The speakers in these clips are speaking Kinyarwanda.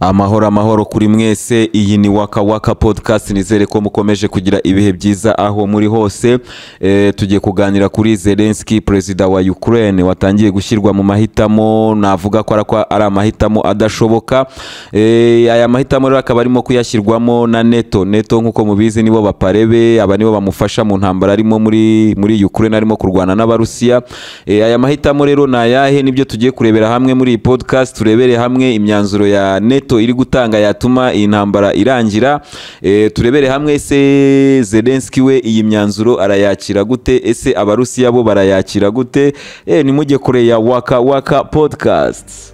Amahoro amahoro kuri mwese, iyi ni Waka Waka Podcast. Nizere ko mukomeje kugira ibihe byiza aho muri hose. Tugiye kuganira kuri Zelensky, perezida wa Ukraine, watangiye gushyirwa mu mahitamo navuga ko ari amahitamo adashoboka. Aya mahitamo rero akaba arimo kuyashyirwamo na NATO. NATO nk'uko mubizi nibo baparebe, aba nibo bamufasha mu ntambara arimo muri Ukraine, arimo kurwana n'Abarusiya. Aya mahitamo rero ni ayahe? Nibyo tugiye kurebera hamwe muri iyi podcast. Turebere hamwe imyanzuro ya NATO iri gutanga yatuma iyi ntambara irangira. Turebere hamwe ese Zelensky we iyi myanzuro arayakira gute, ese Abarusiya bo barayakira gute? Nimujye kure ya Waka Waka Podcast.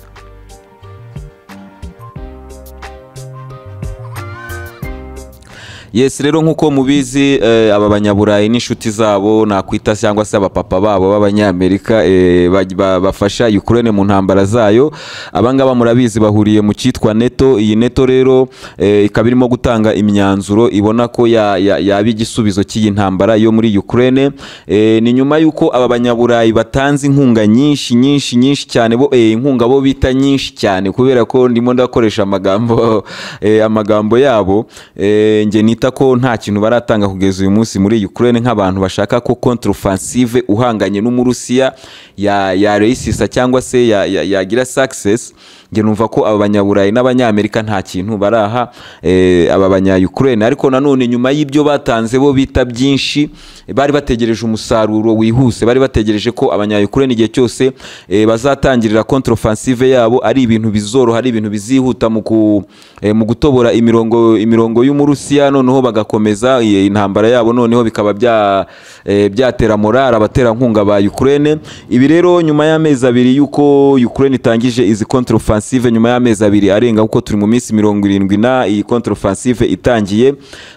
Yes, rero nkuko mubizi aba banyaburayi n'inshuti zabo nakwita cyangwa se abapapa babo b'abanyamerika bafasha Ukraine mu ntambara zayo. Abangaba murabizi bahuriye mu cyitwa NATO. Iyi NATO rero ikaba irimo gutanga imyanzuro ibona ko yaba igisubizo cy'iyi ntambara yo muri Ukraine. Ni nyuma yuko aba banyaburayi batanze inkunga nyinshi nyinshi nyinshi cyane, bo inkunga bo bita nyinshi cyane, kubera ko ndimo ndakoresha amagambo yabo. Nge nita ko nta kintu baratanga kugeza uyu munsi muri Ukraine nk'abantu bashaka ko contre-offensive uhanganye n'Umurusiya ya reisisa cyangwa se yagira success. Nge numva ko aba banyaburayi n'abanyamerika nta kintu baraha aba banya Ukraine. Ariko nanone nyuma y'ibyo batanze bo bita byinshi, bari bategereje umusaruro wihuse, bari bategereje ko abanya Ukraine igihe cyose bazatangirira contre-offensive yabo ari ibintu bizoroha, ari ibintu bizihuta mu gutobora imirongo y'Umurusiya, noneho bagakomeza intambara yabo, noneho bikaba byatera morale abaterankunga ba Ukraine. Ibi rero nyuma y'amezi abiri yuko Ukraine itangije izi contre-offensive, nyuma y'amezi abiri arenga, kuko turi mu minsi 70 na iyi contre-offensive itangiye,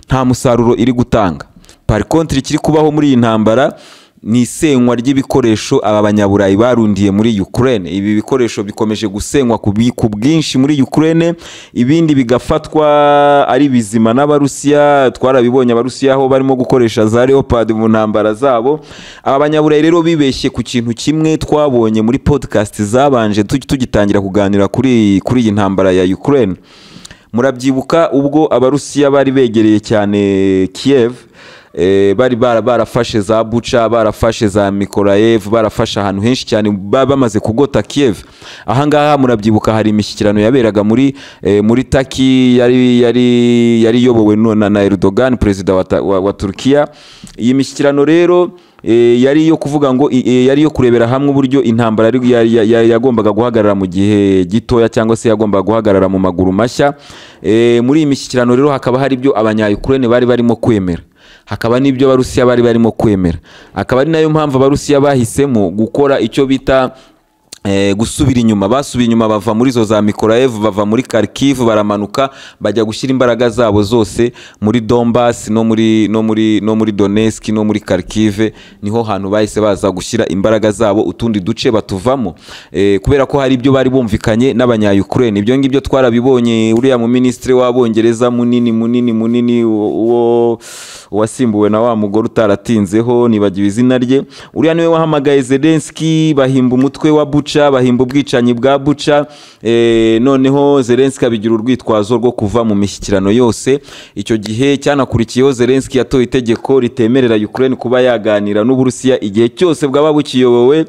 nta musaruro iri gutanga. Par contre ikiri kubaho muri iyi ntambara ni isenywa ry'ibikoresho aba banyaburayi barundiye muri Ukraine. Ibi bikoresho bikomeje gusenywa ku bwinshi muri Ukraine, ibindi bigafatwa ari bizima n'Abarusiya. Twarabibonye Abarusiya aho barimo gukoresha za Leopard mu ntambara zabo. Aba banyaburayi rero bibeshye ku kintu kimwe twabonye muri podcast zabanje tugitangira kuganira kuri iyi ntambara ya Ukraine. Murabyibuka ubwo Abarusiya bari begereye cyane Kiev, bari barafashe za Bucha, barafashe za Mykolaiv, barafashe ahantu henshi cyane, bamaze kugota Kiev. Ahangaha murabyibuka hari imishyikirano yaberaga muri Turkey yari yobowe na Erdogan, perezida wa Turkiya. Iyi mishyikirano rero yari yo kuvuga ngo yari yo kurebera hamwe uburyo intambara yagombaga guhagarara mu gihe gitoya cyangwa se yagombaga guhagarara mu maguru mashya. Muri iyi mishyikirano rero hakaba hari ibyo abanya Ukraine bari barimo kwemera, hakaba n'ibyo Abarusiya bari barimo kwemera. Akaba ari nayo mpamvu Abarusiya bahisemo gukora icyo bita gusubira inyuma. Basubiye inyuma bava muri zo za Mykolaiv, bava muri Kharkiv, baramanuka bajya gushyira imbaraga zabo zose muri Donbass no muri Donetsk no muri Kharkiv. Niho hantu bahise baza gushyira imbaraga zabo, utundi duce batuvamo, kubera ko hari ibyo bari bumvikanye n'abanya Ukraine. Ibyo ngibyo twarabibonye uriya mu ministre w'Abongereza munini munini munini uwo wasimbuwe na wa mugore utaratinzeho, nibagiwe izina rye. Uriya niwe wahamagaye Zelensky, bahimba umutwe wa Bucha, bahimba ubwicanyi bwa Bucha. Noneho Zelensky abigira urwitwazo rwo kuva mu mishyikirano yose. Icyo gihe cyanakurikiyeho Zelensky yatoye itegeko ritemerera Ukraine kuba yaganira n'Uburusiya igihe cyose bwaba bukiyobowe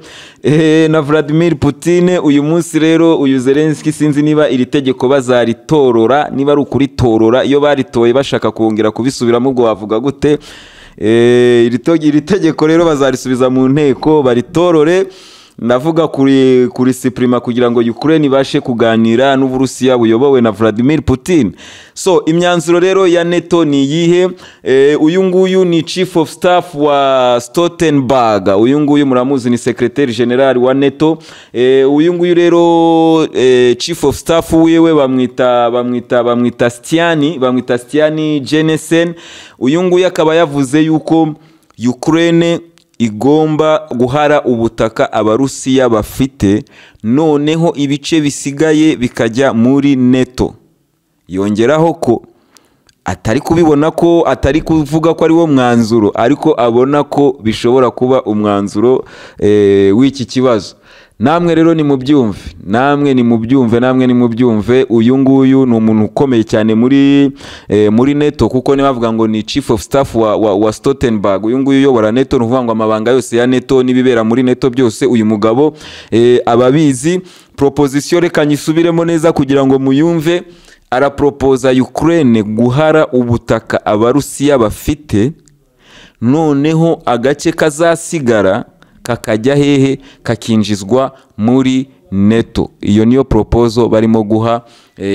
na Vladimir Putin. Uyu munsi rero uyu Zelensky sinzi niba iri tegeko bazaritorora, niba ari ukuritorora. Iyo baritoye bashaka kongera kubisubiramo ubwo wavuga gute? Iri tegeko rero bazarisubiza mu nteko baritorore, ndavuga kuri suprema, kugira ngo Ukraine ibashe kuganira n'Uburusiya buyobowe na Vladimir Putin. So imyanzuro rero ya NATO ni iyihe? Uyu nguyu ni Chief of Staff wa Stoltenberg. Uyu nguyu muramuzi ni Secretary General wa NATO. Uyu nguyu rero Chief of Staff wiwe bamwita Stiani Jensen. Uyu nguyu akaba yavuze yuko Ukraine igomba guhara ubutaka Abarusiya bafite, noneho ibice bisigaye bikajya muri NATO. Yongeraho ko atari kubibona, ko atari kuvuga ko ari wo mwanzuro, ariko abona ko bishobora kuba umwanzuro w'iki kibazo. Namwe rero nimubyumve, namwe nimubyumve, namwe nimubyumve. Uyu nguyu ni umuntu ukomeye cyane muri NATO, kuko niba bavuga ngo ni chief of staff wa Stoltenberg, uyu nguyu uyobora NATO, ni ukuvuga ngo amabanga yose ya NATO n'ibibera muri NATO byose uyu mugabo ababizi. Proposition reka nyisubiremo neza kugira ngo muyumve. Arapropoza Ukraine guhara ubutaka Abarusiya bafite, noneho agace kazasigara kakajya hehe? Kakinjizwa muri NATO. Iyo niyo proposal barimo guha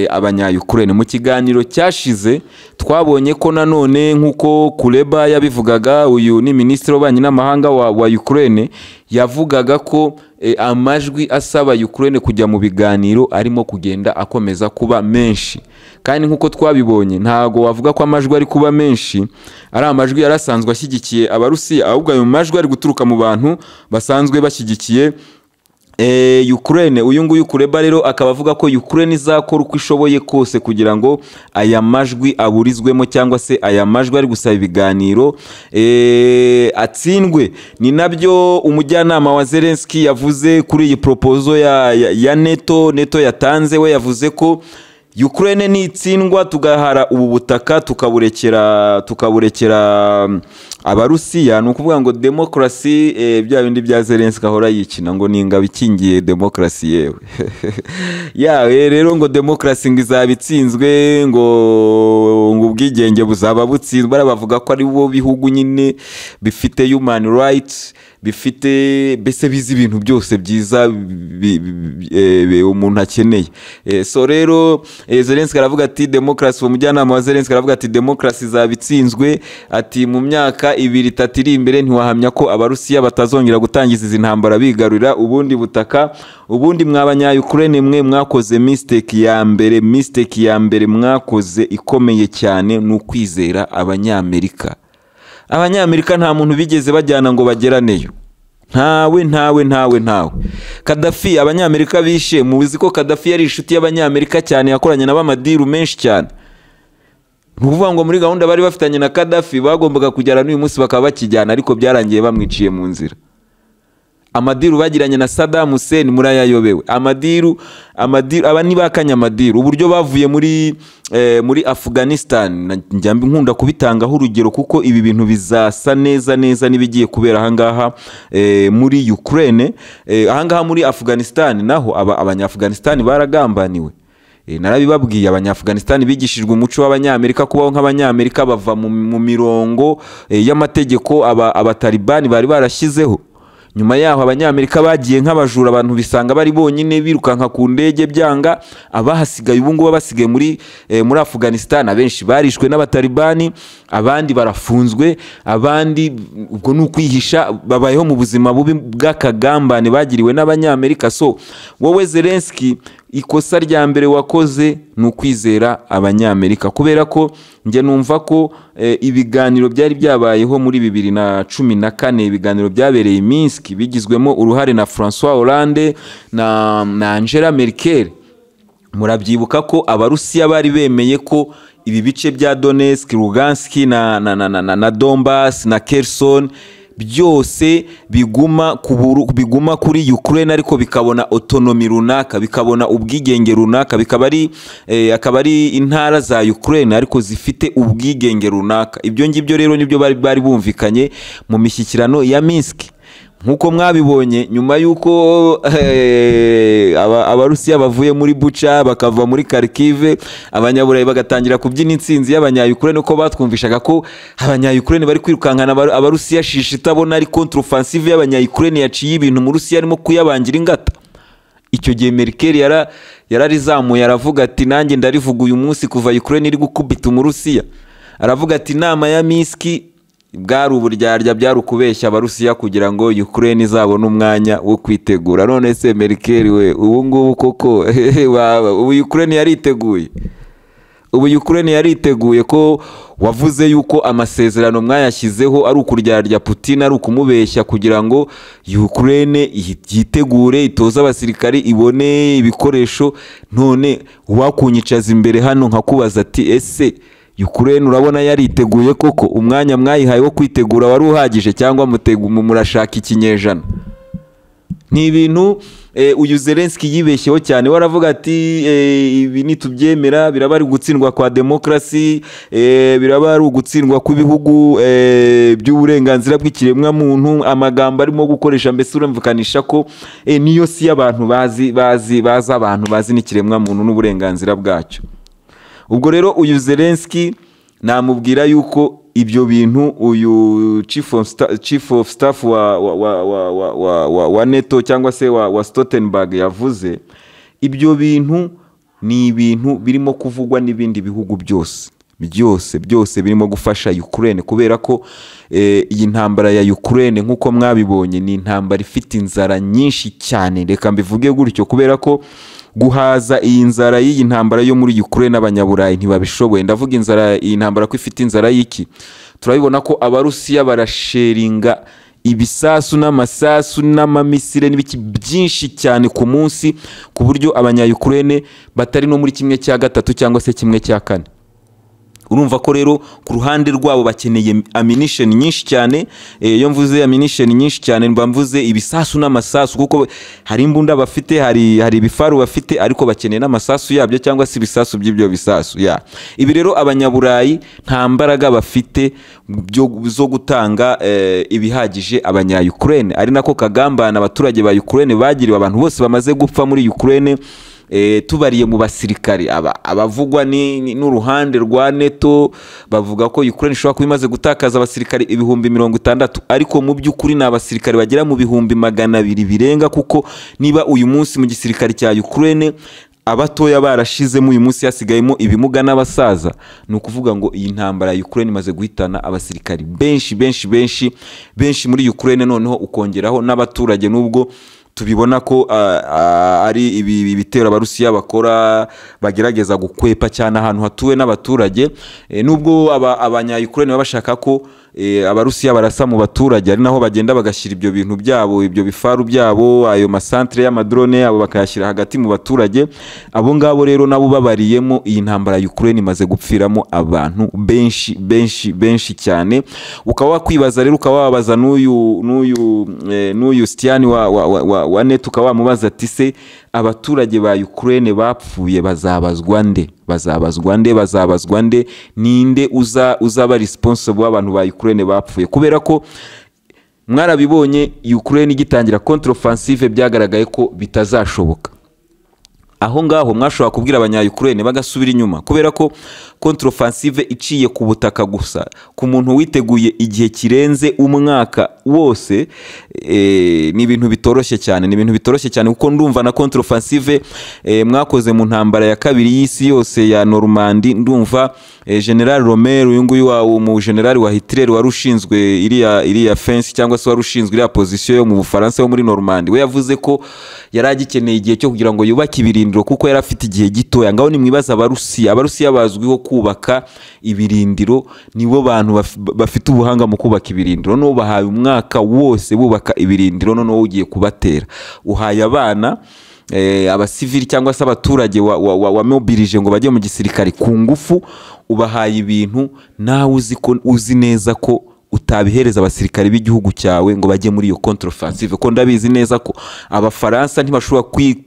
abanya-Ukraine. Mu kiganiro cyashize twabonye ko nanone, nk'uko Kuleba yabivugaga, uyu ni minisitiri w'ububanyi n'amahanga wa Ukraine, yavugaga ko amajwi asaba Ukraine kujya mu biganiro arimo kugenda akomeza kuba menshi. Kandi nk'uko twabibonye, ntago wavuga ko amajwi ari kuba menshi ari amajwi yari asanzwe ashyigikiye Abarusiya, ahubwo ayo majwi ari guturuka mu bantu basanzwe bashyigikiye Ukraine. Uyu nguyu Kuleba rero akaba avuga ko Ukraine izakora uko ishoboye kose kugira ngo aya majwi aburizwemo, cyangwa se aya majwi ari gusaba ibiganiro atsindwe. Ni nabyo umujyanama wa Zelensky yavuze kuri iyi proposal ya NATO yatanze. We yavuze ko Ukraine nitsindwa, tugahara ubu butaka, tukaburekera Abarusiya, ni ukuvuga ngo demokarasi, bya bindi bya Zelensky ahora yikina ngo ni ingabo ikingiye demokarasi, yewe yawe rero, ngo demokarasi ngo izaba itsinzwe, ngo ubwigenge buzaba butsinzwe. Bariya bavuga ko ari bo bihugu nyine bifite human rights, bifite mbese bizi ibintu byose byiza umuntu akeneye. So rero Zelensky aravuga ati demokarasi, uwo mujyanama wa Zelensky aravuga ati demokarasi izaba itsinzwe, ati mu myaka 2, 3 iri imbere ntiwahamya ko Abarusiya batazongera gutangiza izi ntambara bigarurira ubundi butaka. Ubundi mwa banya-Ukraine mwe, mwakoze mistake ya mbere. Mistake ya mbere mwakoze ikomeye cyane ni ukwizera Abanyamerika. Abanyamerika nta muntu bigeze bajyana ngo bageraneyo, ntawe, ntawe, ntawe, ntawe. Kadafi Abanyamerika bishe, muzi ko Kadafi yari inshuti y'Abanyamerika cyane, yakoranye nabo amadeal menshi cyane. Ni ukuvuga ngo muri gahunda bari bafitanye na Kadafi bagombaga kujyana n'uyu munsi bakaba bakijyana, ariko byarangiye bamwiciye mu nzira. Amadeal bagiranye na Saddam Hussein murayayobewe. Amadeal, amadeal, aba ni bakanye amadeal. Uburyo bavuye muri Afghanistan, njya nkunda kubitangaho urugero kuko ibi bintu bizasa neza neza n'ibigiye kubera ahangaha muri Ukraine. Ahangaha muri Afghanistan naho Abanya-Afghanistan baragambaniwe. Narabibabwiye, Abanya-Afghanistan bigishijwe umuco w'Abanyamerika, kubaho nk'Abanyamerika, bava mu mirongo y'amategeko Abatalibani bari barashyizeho. Nyuma yaho Abanyamerika bagiye nk'abajura, abantu bisanga bari bonyine, birukanka ku ndege byanga. Abahasigaye ubu ngubu basigaye muri Afghanistan, abenshi barishwe n'Abatalibani, abandi barafunzwe, abandi ubwo ni ukwihisha, babayeho mu buzima bubi bw'akagambane bagiriwe n'Abanyamerika. So wowe Zelensky, ikosa rya mbere wakoze ni ukwizera Abanyamerika, kubera ko njye numva ko ibiganiro byari byabayeho muri 2014, ibiganiro byabereye i Minsk bigizwemo uruhare na François Hollande na Angela Merkel, murabyibuka ko Abarusiya bari bemeye ko ibi bice bya Donetsk, Lugansk na Donbass na Kherson byose biguma kuri Ukraine, ariko bikabona autonomy runaka, bikabona ubwigenge runaka, bikaba ari akaba ari intara za Ukraine ariko zifite ubwigenge runaka. Ibyo ngibyo rero nibyo bari bumvikanye mu mishyikirano ya Minsk. Nk'uko mwabibonye, nyuma y'uko Abarusiya bavuye muri Bucha, bakava muri Kharkiv, Abanyaburayi bagatangira kubyina intsinzi y'Abanya-Ukraine, uko batwumvishaga ko Abanya-Ukraine bari kwirukankana Abarusiya shisha itabona, ari contre-offensive y'Abanya-Ukraine yaciye ibintu mu Rusiya, arimo kuyabangira ingata. Icyo gihe Merkel yararizamuye aravuga ati, nanjye ndarivuga uyu munsi kuva Ukraine iri gukubita Umurusiya, aravuga ati inama ya Minsk bwari uburyarya, byari ukubeshya Abarusiya kugira ngo Ukraine izabone umwanya wo kwitegura. None se Merkel we, ubu ngubu koko ubu Ukraine yariteguye? Ubu Ukraine yariteguye, ko wavuze yuko amasezerano mwayashyizeho ari ukuryarya Putin, ari ukumubeshya kugira ngo Ukraine yitegure, itoze abasirikari, ibone ibikoresho? None wakunyicaza imbere hano nkakubaza ati ese Ukraine urabona yariteguye koko? Umwanya mwayihaye wo kwitegura wari uhagije, cyangwa murashaka ikinyejana? Ni ibintu uyu Zelensky yibeshyeho cyane. Waravuga ati ibi nitubyemera biraba ari ugutsindwa kwa demokarasi, biraba ari ugutsindwa kw'ibihugu by'uburenganzira bw'ikiremwamuntu. Amagambo arimo gukoresha mbese urumvikanisha ko niyo si y'abantu bazi bazi bazi abantu bazi n'ikiremwamuntu n'uburenganzira bwacyo. Ubwo rero uyu Zelensky namubwira yuko ibyo bintu uyu chief of staff wa NATO cyangwa se wa Stoltenberg yavuze, ibyo bintu ni ibintu birimo kuvugwa n'ibindi bihugu byose byose byose birimo gufasha Ukraine, kubera ko iyi ntambara ya Ukraine, nk'uko mwabibonye, ni intambara ifite inzara nyinshi cyane. Reka mbivuge gutyo, kubera ko guhaza iyi nzara y'iyi ntambara yo muri Ukraine abanyaburayi ntibabishoboye. Ndavuga inzara, iyi ntambara ko ifite inzara y'iki? Turabibona ko Abarusiya barasheringa ibisasu n'amasasu n'amamisire n'ibiki byinshi cyane ku munsi, ku buryo abanya-Ukraine batari no muri 1/3 cyangwa se 1/4. Urumva ko rero ku ruhande rwabo bakeneye ammunition nyinshi cyane. Iyo mvuze ammunition nyinshi cyane mba mvuze ibisasu n'amasasu, kuko hari imbunda bafite, hari ibifaru bafite, ariko bakeneye n'amasasu yabyo cyangwa se ibisasu by'ibyo bisasu ya. Ibi rero abanyaburayi nta mbaraga bafite zo gutanga ibihagije abanya-Ukraine, ari nako kagambana abaturage ba Ukraine bagiriwe. Abantu bose bamaze gupfa muri Ukraine, tubariye mu basirikari abavugwa n'uruhande rwa NATO, bavuga ko Ukraine ishobora kuba imaze gutakaza abasirikari 60,000, ariko mu by'ukuri ni abasirikari bagera mu 200,000 birenga, kuko niba uyu munsi mu gisirikare cya Ukraine abatoya barashizemo, uyu munsi hasigayemo ibimuga n'abasaza, ni ukuvuga ngo iyi ntambara ya Ukraine imaze guhitana abasirikari benshi benshi benshi benshi muri Ukraine. Noneho ukongeraho n'abaturage, nubwo tubibona ko ari ibi bitero Abarusiya bakora bagerageza gukwepa cyane ahantu hatuwe n'abaturage, nubwo abanya Ukraine baba bashaka ko Abarusiya barasa mu baturage, ari naho bagenda bagashyira ibyo bintu byabo, ibyo bifaru byabo, ayo masantere y'amadrone yabo bakayashyira hagati mu baturage. Abo ngabo rero nabo babariyemo, iyi ntambara ya Ukraine imaze gupfiramo abantu benshi benshi benshi cyane. Ukaba wakwibaza rero, ukaba wabaza n'uyu Stian wa NATO, ukaba wamubaza ati se abaturage ba Ukraine bapfuye bazabazwa nde? Bazabazwa nde? Bazabazwa nde? Ninde uzaba responsible w'abantu ba Ukraine bapfuye? Kubera ko mwarabibonye, Ukraine igitangira contre-offensive byagaragaye ko bitazashoboka. Aho ngaho mwashobora kubwira abanya Ukraine bagasubira inyuma, kubera ko contre-offensive iciye ku butaka gusa ku muntu witeguye igihe kirenze umwaka wose, ni ibintu bitoroshye cyane, ni ibintu bitoroshye cyane, kuko ndumva na contre-offensive mwakoze mu ntambara ya kabiri y'isi yose ya Normandie, ndumva General Rommel, uyu nguyu wa mu general wa Hitler wari ushinzwe iriya fence cyangwa se wari ushinzwe iriya position yo mu Bufaransa yo muri Normandie, we yavuze ko yari agikeneye igihe cyo kugira ngo yubake ibirindiro, kuko yari afite igihe gitoya. Ngaho nimwibaza Abarusiya, Abarusiya bazwiho kubaka ibirindiro, nibo bantu bafite ubuhanga mu kubaka ibirindiro. Noneho bahaye umwaka wose bubaka ibirindiro, noneho ugiye kubatera, uhaye abana, abasivili cyangwa se abaturage wamobilije ngo bajye mu gisirikare ku ngufu, ubahaye ibintu nawe uzi ko uzi neza ko utabihereza abasirikare b'igihugu cyawe ngo bajye muri iyo contre-offensive. Ko ndabizi neza ko Abafaransa ntibashobora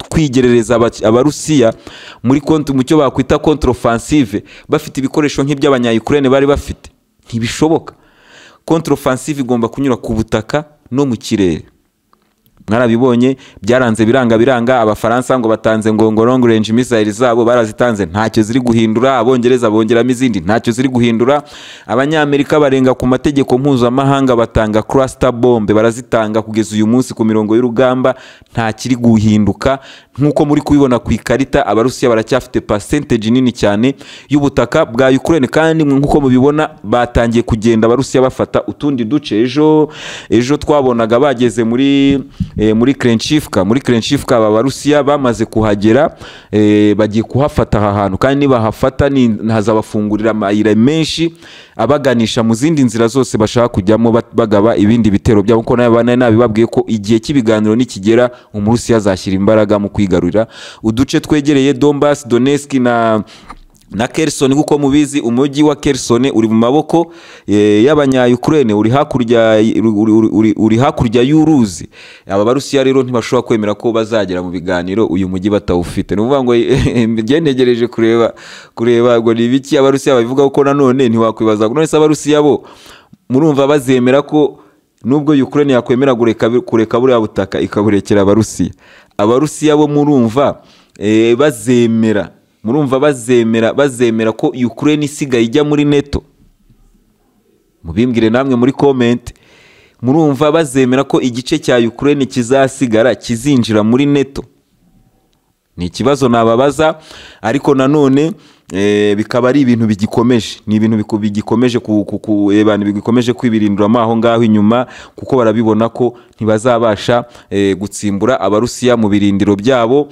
kwigerereza Abarusiya muri mu cyo bakwita contre-offensive bafite ibikoresho nk'iby'abanya-Ukraine bari bafite, ntibishoboka. Contre-offensive igomba kunyura ku butaka no mu kirere. Mwarabibonye, byaranze, biranga biranga. Abafaransa ngo batanze ngo long range missile zabo, barazitanze ntacyo ziri guhindura. Abongereza bongeramo izindi, ntacyo ziri guhindura. Abanyamerika barenga ku mategeko mpuzamahanga, batanga cluster bomb, barazitanga, kugeza uyu munsi ku mirongo y'urugamba nta kiri guhinduka. Nk'uko muri kubibona ku ikarita, Abarusiya baracyafite percentage nini cyane y'ubutaka bwa Ukraine, kandi nk'uko mubibona batangiye kugenda Abarusiya bafata utundi duce. Ejo twabonaga bageze muri Krenchivka. Muri Krenchivka aba Barusiya bamaze kuhagera, bagiye kuhafata aha hantu, kandi nibahafata hazabafungurira amayira menshi abaganisha mu zindi nzira zose bashaka kujyamo bagaba ibindi bitero byabo, kuko nari nabibabwiye ko igihe cy'ibiganiro nikigera Umurusiya azashyira imbaraga mu kwigarurira uduce twegereye Donbass, Donetsk na Na Kherson, kuko mubizi, umujyi wa Kherson uri mu maboko y'abanya-Ukraine, uri hakurya y'uruzi. Aba Barusiya rero ntibashobora kwemera ko bazagera mu biganiro uyu mujyi batawufite. Ni ukuvuga ngo njye ntegereje kureba ngo ni ibiki Abarusiya babivuga, kuko nanone ntiwakwibaza none se Abarusiya bo murumva bazemera ko nubwo Ukraine yakwemera kureka buriya butaka ikaburekera Abarusiya, Abarusiya bo murumva bazemera, murumva bazemera ko Ukraine isigaye ijya muri NATO? Mubimbwire namwe muri comment. Murumva bazemera ko igice cya Ukraine kizasigara kizinjira muri NATO? Ni ikibazo nababaza, ariko nanone bikaba ari ibintu bigikomeje, ni ibintu bigikomeje bigikomeje kwibirinduramo aho ngaho inyuma, kuko barabibona ko ntibazabasha gutsimbura Abarusiya mu birindiro byabo.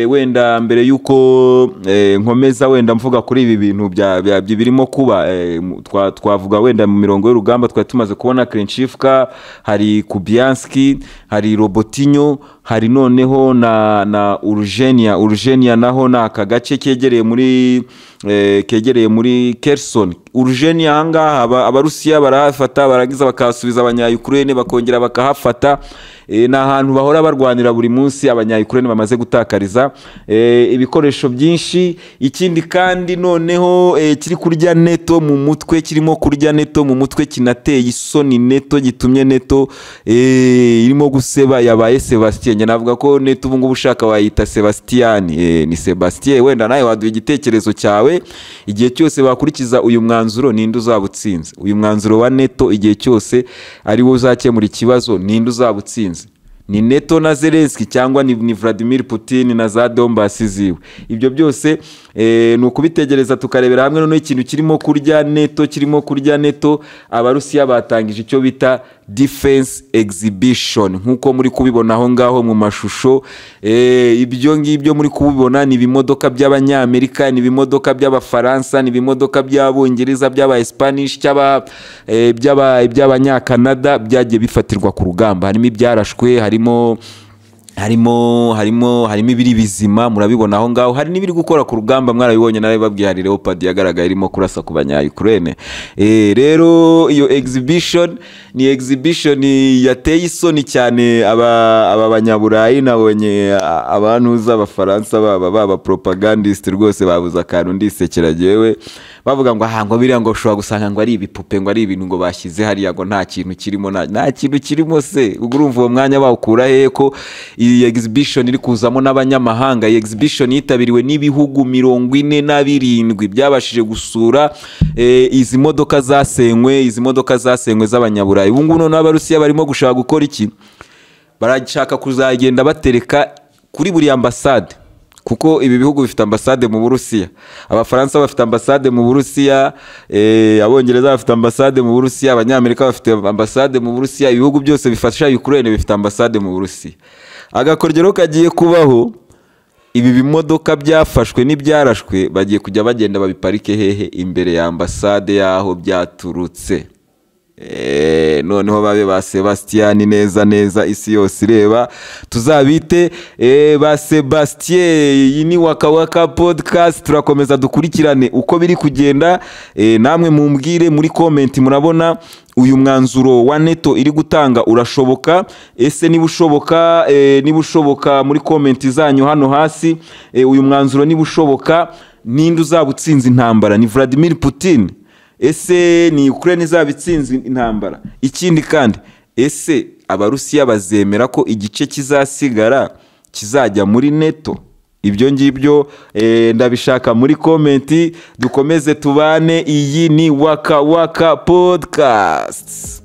Wenda mbere y'uko nkomeza wenda mvuga kuri ibi bintu birimo kuba, twavuga wenda mu mirongo y'urugamba twari tumaze kubona Klishchiivka, hari Kupiansk, hari Robotyne, hari noneho na Urozhaine. Urozhaine naho ni aka gace kegereye muri Kherson. Urozhaine ahangaha Abarusiya barahafata, barangiza bakahasubiza abanya-Ukraine, bakongera bakahafata. Ni ahantu bahora barwanira buri munsi, abanya-Ukraine bamaze gutakariza ibikoresho byinshi. Ikindi kandi noneho kiri kurya NATO mu mutwe, kirimo kurya NATO mu mutwe, kinateye isoni NATO, gitumye NATO irimo guseba, yabaye Sebastien. Njye navuga ko NATO ubu ngubu ushaka wayita Sebastian, ni Sebastien. Wenda nawe waduha igitekerezo cyawe. Igihe cyose bakurikiza uyu mwanzuro, ninde uzaba utsinze? Uyu mwanzuro wa NATO, igihe cyose ari wo uzakemura ikibazo, ninde uzaba utsinze? Ni NATO na Zelensky cyangwa ni Vladimir Putin na za Donbass ziwe? Ibyo byose ni ukubitegereza tukarebera hamwe. Noneho ikintu kirimo kurya NATO, kirimo kurya NATO, Abarusiya batangije icyo bita defense exhibition, nk'uko muri kubibona aho ngaho mu mashusho. Ibyo ngibyo muri kubibona ni ibimodoka by'Abanyamerika, ni ibimodoka by'Abafaransa, ni ibimodoka by'Abongereza, by'aba Spanish, by'Abanyakanada byagiye bifatirwa ku rugamba. Harimo ibyarashwe, harimo ibiri bizima, murabibona aho ngaho, hari n'ibiri gukora ku rugamba, mwarabibonye, narabibabwiye, hari Leopard yagaragaye irimo kurasa ku banya Ukraine. Rero iyo exhibition ni exhibition yateye isoni cyane aba banyaburayi. Nabonye abantu z'Abafaransa baba propagandist rwose babuze akantu, ndisekera jewe, bavuga ngo aha ngo biriya ngo ushobora gusanga ngo ari ibipupe, ngo ari ibintu ngo bashyize hariya, ngo nta kintu kirimo. Nta kintu kirimo se? Ubwo urumva uwo mwanya bawukura hehe ko iyi exhibition iri kuzamo n'abanyamahanga? Iyi exhibition yitabiriwe n'ibihugu 47 byabashije gusura izi modoka zasenywe, izi modoka zasenywe z'Abanyaburayi. Ubu ngubu noneho Abarusiya barimo gushaka gukora iki? Barashaka kuzagenda batereka kuri buri ambasade, kuko ibi bihugu bifite ambasade mu Burusiya. Abafaransa bafite ambasade mu Burusiya, Abongereza bafite ambasade mu Burusiya, Abanyamerika bafite ambasade mu Burusiya. Ibihugu byose bifasha Ukraine bifite ambasade mu Burusiya. Agakoryo kagiye kubaho: ibi bimodoka byafashwe n'ibyarashwe bagiye kujya bagenda babiparike hehe? Imbere ya ambasade y'aho byaturutse. Noneho babe ba Sebastian neza neza, isi yose ireba, tuzabite ba Sebastien. Iyi ni Waka Waka Podcast, turakomeza dukurikirane uko biri kugenda. Namwe mumbwire muri comment, murabona uyu mwanzuro wa NATO iri gutanga urashoboka? Ese niba ushoboka, muri comment zanyu hano hasi, uyu mwanzuro niba ushoboka, ninde uzaba utsinze intambara? Ni Vladimir Putin? Ese ni Ukraine izaba itsinze intambara? Ikindi kandi, ese Abarusiya bazemera ko igice kizasigara kizajya muri NATO? Ibyo ngibyo ndabishaka muri comment. Dukomeze tubane. Iyi ni Waka Waka Podcast.